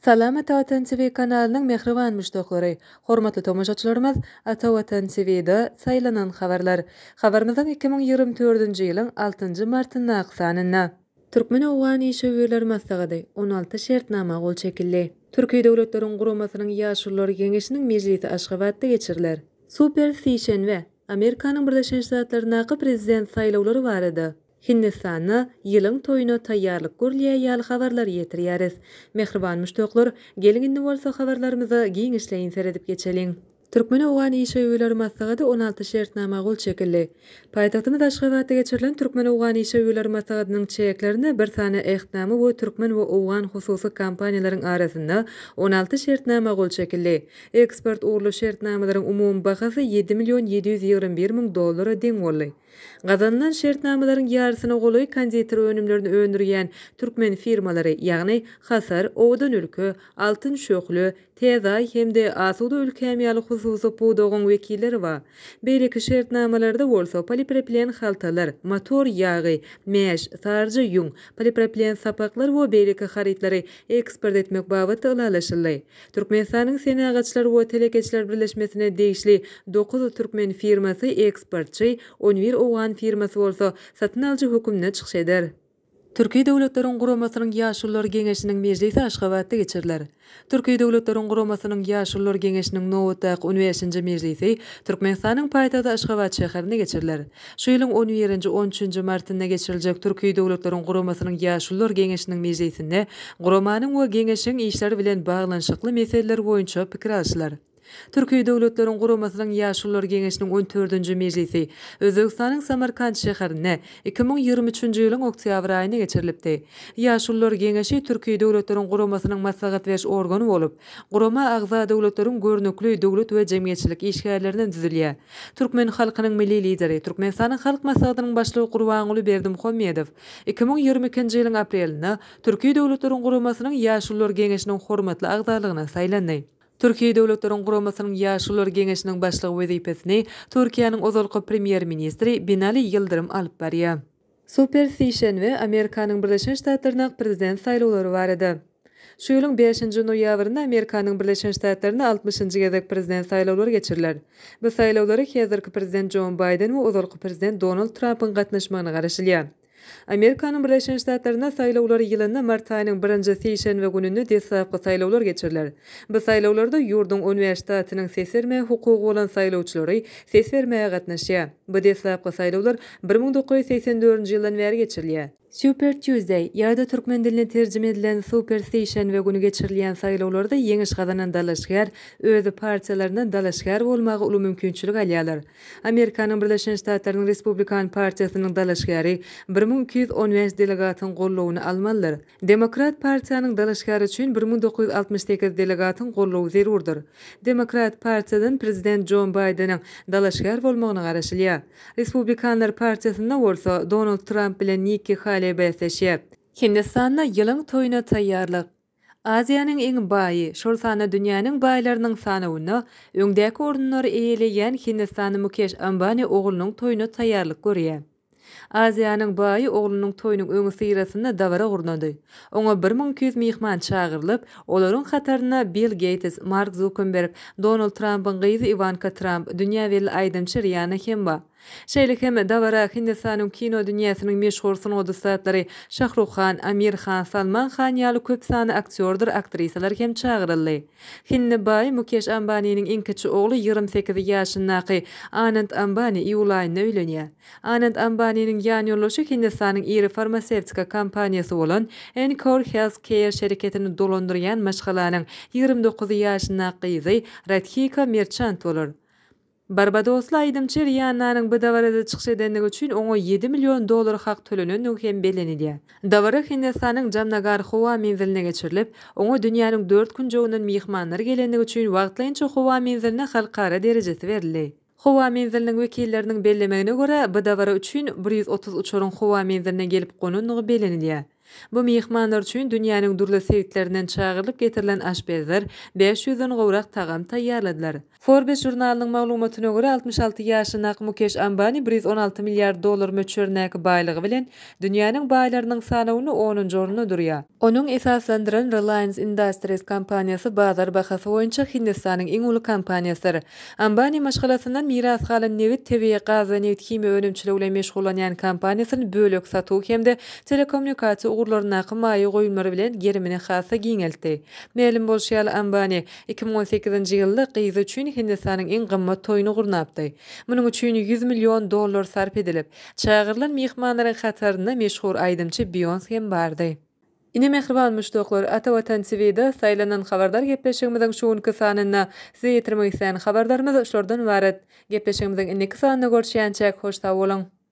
Salam Ata Watan TV kanalynyň mähriban muşdaklary! Hormatly tomaşaçylarymyz Ata Watan TV-da saýlanan habarlar. Habarymyzyň 2024-nji ýylyň altynjy martyndaky sanynda. Türkmen-owgan işewürler maslahady, 16 şertnama gol çekildi. Türki Döwletleriň Guramasynyň Ýaşulular Geňeşiniň mejlisi Aşgabatda geçiriler. Super sişenbe, Amerikanyň Birleşen Ştatlaryndaky prezident saýlawlary barada. Hindistanda ýylyň toýuna taýýarlyk görülýär ýaly habarlary ýetirýäris. Mähriban muşdaklar, geliň indi bolsa habarlarymyza giňişleýin seredip geçeliň. Türkmen-owgan işewürleri maslahady 16 şertnama gol çekildi. Paýtagtymyz Aşgabatda geçirilen Türkmen-owgan işewürleri maslahatynyň çäklerinde bir sany Ähtnama we türkmen we owgan hususy kompaniýalaryň arasynda 16 şertnama gol çekildi. Eksport ugurly şertnamalaryň umumy bahasy 7 million 721 müň dollara deň boldy. Gazanylan şertnamalaryň ýarysyna golaý konditer önümlerini öndürýän türkmen firmalary, ýagny Hasar, Owadan ülke, Altyn şöhle, Täze aý hem-de Asuda ülkäm ýaly hususy pudagyň wekilleri bar. Beýleki şertnamalarda bolsa polipropilen haltalar, motor ýagy, mäş, saryja ýüň, polipropilen sapaklar we beýleki harytlary eksport etmek babatda ylalaşyldy. Türkmenistanyň Senagatçylar we telekeçiler birleşmesine degişli dokuz türkmen firmasy eksportçy, on bir owgan firmasy bolsa satyn alyjy höküminde çykyş eder. Türki Döwletleriň Guramasynyň Ýaşulular Geňeşiniň mejlisi Aşgabatda geçiriler. Türki Döwletleriň Guramasynyň Ýaşulular Geňeşiniň nobatdaky on bäşinji mejlisi Türkmenistanyň paýtagty Aşgabat şäherinde geçiriler. Şu ýylyň on birinji, on üçünji martynda geçiriljek Türki Döwletleriň Guramasynyň Ýaşulular Geňeşiniň mejlisinde guramanyň we Geňeşiň işleri bilen baglanyşykly meseleler boýunça pikir alşylar. Türki Döwletleriň Guramasynyň Ýaşulular Geňeşiniň on dördünji mejlisi Özbegistanyň Samarkant şäherinde 2023-nji ýylyň oktýabr aýynda geçirilipdi. Ýaşulular Geňeşi Türki Döwletleriň Guramasynyň maslahat beriş organy bolup, gurama agza döwletleriň görnükli döwlet we jemgyýetçilik işgärlerinden düzülýär. Türkmen halkynyň Milli Lideri, Türkmenistanyň Halk Maslahatynyň Başlygy Gurbanguly Berdimuhamedow 2022-nji ýylyň aprelinde Türki Döwletleriň Guramasynyň Ýaşulular Geňeşiniň hormatly agzalygyna saýlandy. Türki Döwletleriň Guramasynyň Ýaşulular Geňeşiniň başlygy wezipesini Türkiýäniň ozalky Premýer-ministri Binali Ýyldyrym alyp barýar. Super sişenbe, Amerikanyň Birleşen Ştatlaryndaky prezident saýlawlary barada. Şu ýylyň bäşinji noýabrynda Amerikanyň Birleşen Ştatlarynda altmyşynjy gezek prezident saýlawlary geçiriler. Bu saýlawlara häzirki prezident Jon Baýden we ozalky prezident Donald Trampyň gatnaşmagyna garaşylýar. Amerikanyň Birleşen Ştatlarynda saýlawlar ýylynda mart aýynyň birinji sişenbe gününde deslapky saýlawlar geçiriler. Bu saýlawlarda ýurduň on bäş ştatynyň ses bermäge hukugy bolan saýlawçylary ses bermäge gatnaşýar. Bu deslapky saýlawlar 1984-nji ýyldan bäri geçirilýär. Super Tuesday ýa-da türkmen diline terjime edilen Super sişenbe güni geçirilýän saýlawlarda ýeňiş gazanan dalaşgär öz partiýalaryndan dalaşgär bolmaga uly mümkinçilik alýarlar. Amerikanyň Birleşen Ştatlarynyň Respublikan partiýasynyň dalaşgäri 1215 delegatyň goldawyny almalydyr. Demokrat partiýanyň dalaşgäri üçin 1968 delegatyň goldawy zerurdyr. Demokrat partiýadan prezident Jon Baýdeniň dalaşgär bolmagyna garaşylýar. Respublikanlar partiýasynda bolsa Donald Tramp bilen Nikki Haleý bäsleşýär. Hindistanda ýylyň toýuna taýýarlyk. Aziýanyň iň baýy, şol sanda dünýäniň baýlarynyň sanawynda öňdäki orunlary eýeleýän Hindistanda Mukeş Ambani oglunyň toýuna taýýarlyk görýär. Aziýanyň baýy oglunyň toýunyň öňüsyrasynda dabara gurnady. Oňa 1200 myhman çagyrylyp, olaryň hatarynda Bill Geýts, Mark Zukenberg, Donald Trampyň gyzy Iwanka Tramp, dünýä belli aýdymçy Rianna hem bar. Şeýle hem dabara Hindistanyň kino dünýäsiniň meşhur sungat ussatlary Şahruh Han, Amir Han, Salman Han ýaly köp sanly aktýordyr aktrisalar hem çagyryldy. Hindi baýy Mukeş Ambaniniň iň kiçi ogly 28 ýaşyndaky Anand Ambani iýul aýynda öýlenýär. Anand Ambaniniň ýanýoldaşy Hindistanyň iri farmasewtika kompaniýasy bolan Encore Healthcare şereketini dolandyrýan maşgalanyň 29 ýaşyndaky gyzy Radhika Merçant bolar. Barbadosly aýdymçy Riannanyň bu dabarada çykyş edendigi üçin oňa ýedi million dollar hak tölenendigi hem bellenilýär. Dabara Hindistanyň Jamnagar howa menziline geçirilip, oňa dünýäniň dört künjeginden myhmanlar gelendigi üçin wagtlaýynça howa menziline halkara derejesi berildi. Howa menziliniň wekilleriniň bellemegine görä, bu dabara üçin 130 uçaryň howa menziline gelip gonandygy bellenilýär. Bu myhmanlar üçin dünýäniň dürli sebitlerinden çagyrylyp getirilen aşpezler 500 ýüzden gowrak tagam taýýarladylar. Forbes žurnalynyň maglumatyna görä, 66 ýaşyndaky Mukeş Ambani 116 milliard dollar möçberindäki baýlygy bilen dünýäniň baýlarynyň sanawynda onunjy orunda durýar. Onuň esaslandyran Reliance Industries kompaniýasy bazar bahasy boýunça Hindistanyň iň uly kompaniýasydyr. Ambani maşgalasyndan miras galan nebit, tebigy gaz we nebit-himiýa önümçiligi bilen meşgullanýan kompaniýasyny bölek satuw hem-de telekommunikasiýa ugurlaryndaky maýa goýumlary bilen gerimini has-da giňeltdi. Mälim bolşy ýaly, Ambani 2018-nji ýylda gyzy üçin Hindistanyň iň gymmat toýuny gurnapdy. Munuň üçin 100 million dollar sarp edilip, çagyrylan myhmanlaryň hatarynda meşhur aýdymçy Beýonse hem bardy. Ine mähriban muşdaklar, Ata Watan TVda saýlanan habarlar gepleşigimiziň şu günki sanynda size ýetirmek islän habarlarymyz şulardan ybarat. Gepleşigimiziň indiki sanynda görüşýänçäk hoş sag boluň!